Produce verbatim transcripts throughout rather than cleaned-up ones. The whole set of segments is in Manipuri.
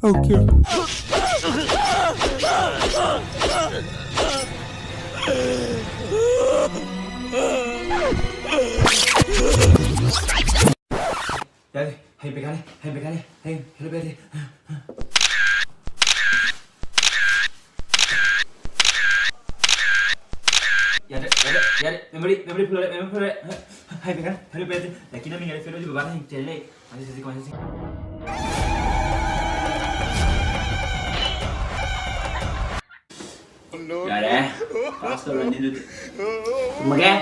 Okay. ꯌꯥꯔꯦ, ꯍꯌꯦꯡ ꯄꯩꯈꯥꯅꯤ, ꯍꯌꯦꯡ ꯄꯩꯈꯥꯅꯤ, ꯍꯌꯦꯡ ꯍꯦꯜꯂꯣ ꯄꯩꯈꯥꯅꯤ꯫ ꯌꯥꯔꯦ, ꯌꯥꯔꯦ, ꯌꯥꯔꯦ, memory, memory full ꯑꯣꯏꯔꯦ, memory full ꯑꯣꯏꯔꯦ꯫ ꯍꯌꯦꯡ ꯄꯩꯈꯥꯅꯤ, ꯍꯦꯜꯂꯣ ꯄꯩꯈꯥꯅꯤ꯫ ꯂꯛꯀꯤꯅ ꯃꯤꯡ ꯌꯥꯔꯦ, ꯐꯦꯜ ꯑꯣꯏꯗ꯭ꯔꯤ ꯕꯕꯥꯅ ꯍꯌꯦꯡ ꯆꯦꯜ ꯂꯩ꯫ ꯀꯃꯥꯏꯅ ꯆꯠꯁꯤ, ꯀꯃꯥꯏꯅ ꯆꯠꯁꯤ? ꯌꯥꯔꯦ꯫ ꯄꯥꯁ ꯇꯧꯔꯅꯤ ꯑꯗꯨꯗꯤ꯫ ꯊꯝꯃꯒꯦ꯫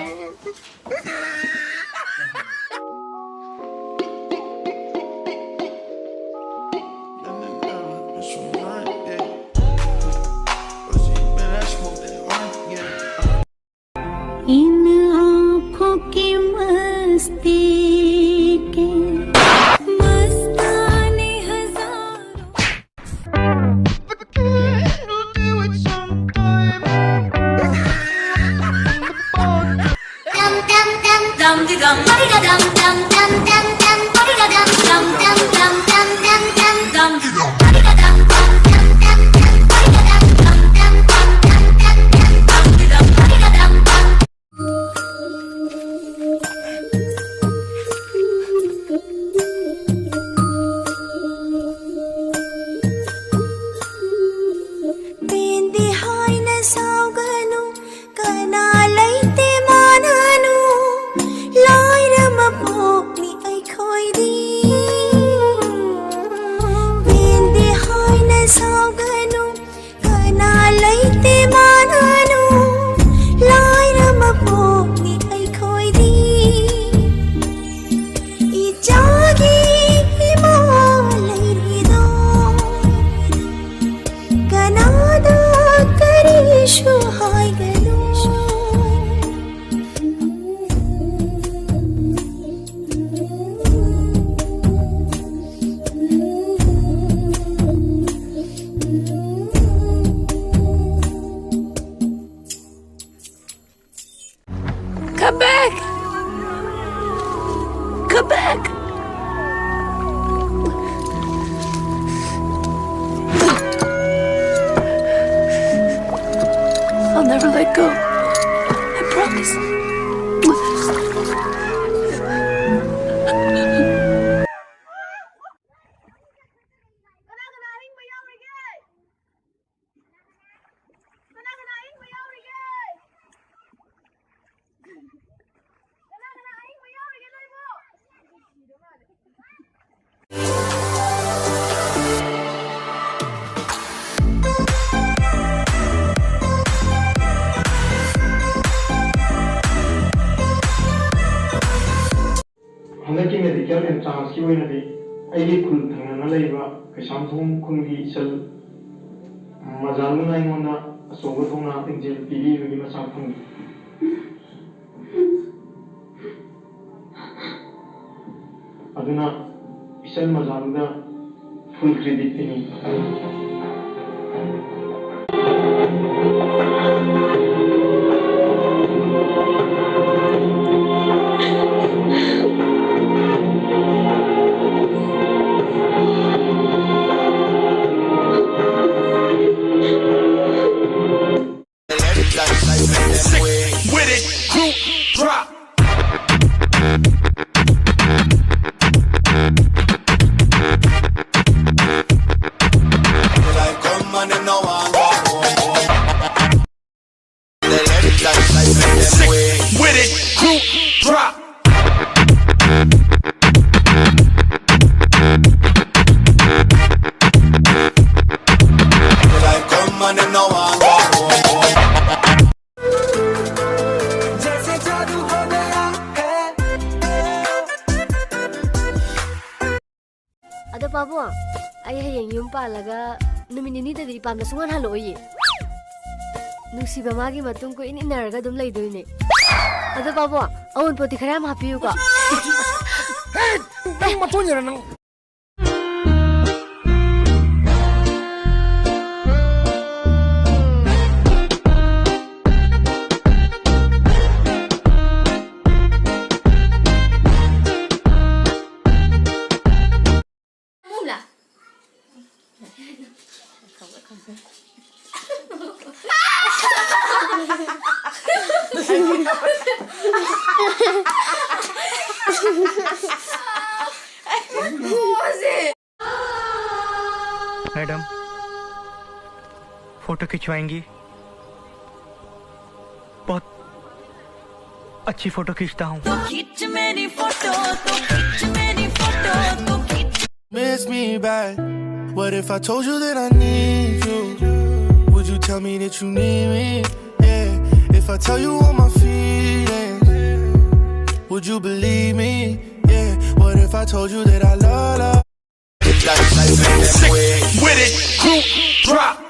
इन आँखों की मस्ती के मस्ताने हजारों। ꯄꯦꯟꯗꯦ ꯍꯥꯏꯅ ꯁꯥꯎꯒꯅꯨ, ꯀꯅꯥ ꯂꯩꯇꯦ ꯃꯥꯟꯅꯅꯨ, ꯂꯥꯏꯔ ꯃꯄꯣꯛꯅꯤ ꯑꯩꯈꯣꯏꯗꯤ꯫ ꯄꯦꯟꯗꯦ ꯍꯥꯏꯅ ꯁꯥꯎꯒꯅꯨ, ꯀꯅꯥ ꯂꯩꯇꯦ ꯃꯥꯟꯅꯅꯨ, ꯂꯥꯏꯔ ꯃꯄꯣꯛꯅꯤ ꯑꯩꯈꯣꯏꯗꯤ꯫ ꯏꯆꯥꯒꯤ ꯏꯃꯥ ꯂꯩꯔꯤꯗꯣ ꯀꯅꯥꯗ ꯀꯔꯤꯁꯨ ꯍꯥꯏꯒꯅꯨ꯫ Come back! Come back! Never let go. I promise. ꯍꯟꯗꯛꯀꯤ medical entrance ꯀꯤ ꯑꯣꯏꯅꯗꯤ ꯑꯩꯒꯤ ꯈꯨꯜ ꯊꯪꯅꯅ ꯂꯩꯕ ꯀꯩꯁꯥꯝꯊꯣꯡ ꯈꯨꯜꯒꯤ ꯏꯆꯜ ꯃꯖꯥꯂꯨꯅ ꯑꯩꯉꯣꯟꯗ ꯑꯆꯧꯕ ꯊꯧꯅꯥ ꯂꯤꯡꯖꯦꯜ ꯄꯤꯕꯤꯕꯒꯤ ꯃꯆꯥꯛ ꯐꯪꯉꯤ꯫ ꯑꯗꯨꯅ ꯏꯆꯜ ꯃꯖꯥꯂꯨꯗ full credit ꯄꯤꯅꯤꯡꯏ꯫ Sick with it, group drop. Sick with it, group drop. ꯑꯗꯣ ꯄꯥꯕꯨꯡ, ꯑꯩ ꯍꯌꯦꯡ ꯌꯨꯝ ꯄꯥꯜꯂꯒ ꯅꯨꯃꯤꯠ ꯅꯤꯅꯤꯗꯗꯤ ꯏꯄꯥꯝꯗ ꯁꯨꯡꯍꯟ ꯍꯜꯂꯛꯑꯣꯏꯌꯦ꯫ ꯅꯨꯡꯁꯤꯕ ꯃꯥꯒꯤ ꯃꯇꯨꯡ ꯀꯣꯏꯏꯟ ꯏꯟꯅꯔꯒ ꯑꯗꯨꯝ ꯂꯩꯗꯣꯏꯅꯦ꯫ ꯑꯗꯣ ꯄꯥꯕꯨꯡ, ꯑꯋꯨꯟꯄꯣꯠꯇꯤ ꯈꯔ ꯌꯥꯝ ꯍꯥꯞꯄꯤꯌꯨꯀꯣ꯫ ꯍꯦ, ꯅꯪ ꯃꯇꯣꯟ ꯌꯦꯡꯉꯣ ꯅꯪ꯫ मैडम, फोटो खिंचवाएंगी? बहुत अच्छी फोटो खींचता हूँ। तो खींच मेरी फोटो, तो खींच मेरी फोटो, तो खींच। Miss me back. What if I told you that I need you? Would you tell me that you need me? Yeah. If I tell you all my feelings, would you believe me? Yeah. What if I told you that I love, love? With it, group drop.